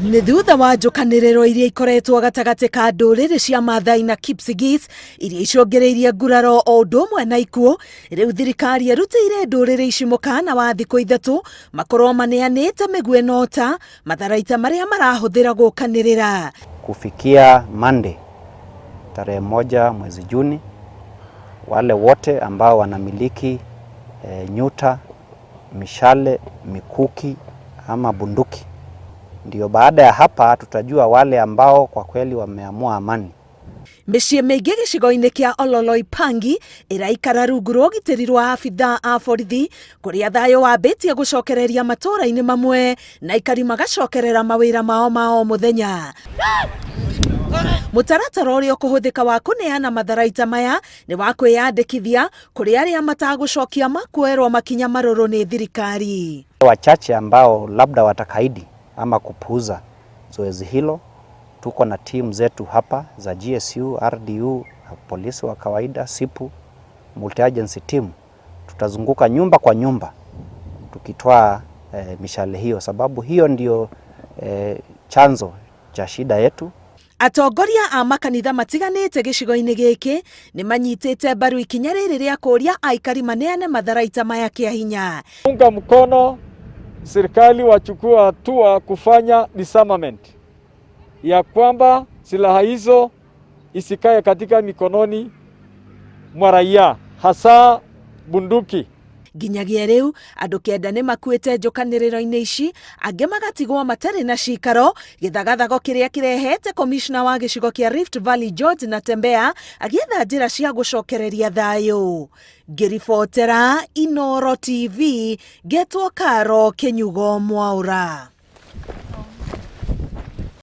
Nĩ thutha wa njũkanĩrĩro iria ikoretwo gatagatĩ ka ndũrĩrĩ cia Maathai na Kipsigis iria icũngĩrĩirie nguraro o ũndũ ũmwe na ikuũ, rĩu thirikari ĩrutĩire ndũrĩrĩ ici mũkana wa thikũ 3 makorwo maneanĩte mĩguĩ na ũta matharaita marĩa marahũthĩra gũkanĩrĩra. Kufikia Monday tarehe 1 mwezi Juni, wale wote ambao wanamiliki nyuta, mishale, mikuki ama bunduki, ndio baada ya hapa tutajua wale ambao kwa kweli wameamua amani. Mĩciĩ mĩingĩ gĩcigo-inĩ kĩa Ololoipangi ĩraikara rungu rwa ũgitĩri rwa abithaa a borithi kũrĩa thayũ wambĩtie gũcokereria matũũra-inĩ mamwe na aikari magacokerera mawĩra mao ma o mũthenya. Mũtaratara ũrĩa ũkũhũthĩka wa kũneana matharaita maya nĩ wa kwĩyandĩkithia kũrĩ arĩa matagũcokia makuoerwo makinya marũrũ nĩ thirikari. Wachache ambao labda watakaidi ama kupuuza zoezi hilo, tuko na timu zetu hapa za GSU, RDU, polisi wa kawaida, SIPU, multi-agency team. Tutazunguka nyumba kwa nyumba tukitoa mishale hiyo, sababu hiyo ndio chanzo cha shida yetu. Atongoria a makanitha matiganĩte gĩcigo-inĩ gĩkĩ nĩ manyitĩte mbaru ikinya rĩrĩ rĩa kũũria aikari maneane matharaita maya kĩa hinya. Unga mkono serikali wachukue hatua kufanya disarmament ya kwamba silaha hizo isikae katika mikononi mwa raia, hasa bunduki. Nginyagia rĩu andũ 9 nĩ makuĩte njũkanĩrĩro-inĩ ici, angĩ magatigwo matarĩ na cikaro, gĩthagathago kĩrĩa kĩrehete komishna wa gĩcigo kĩa Rift Valley George Natembeya agĩetha njĩra cia gũcokereria thayũ. Ngĩribotera Inooro TV, ngetwo Karo Kĩnyugo Mwaũra.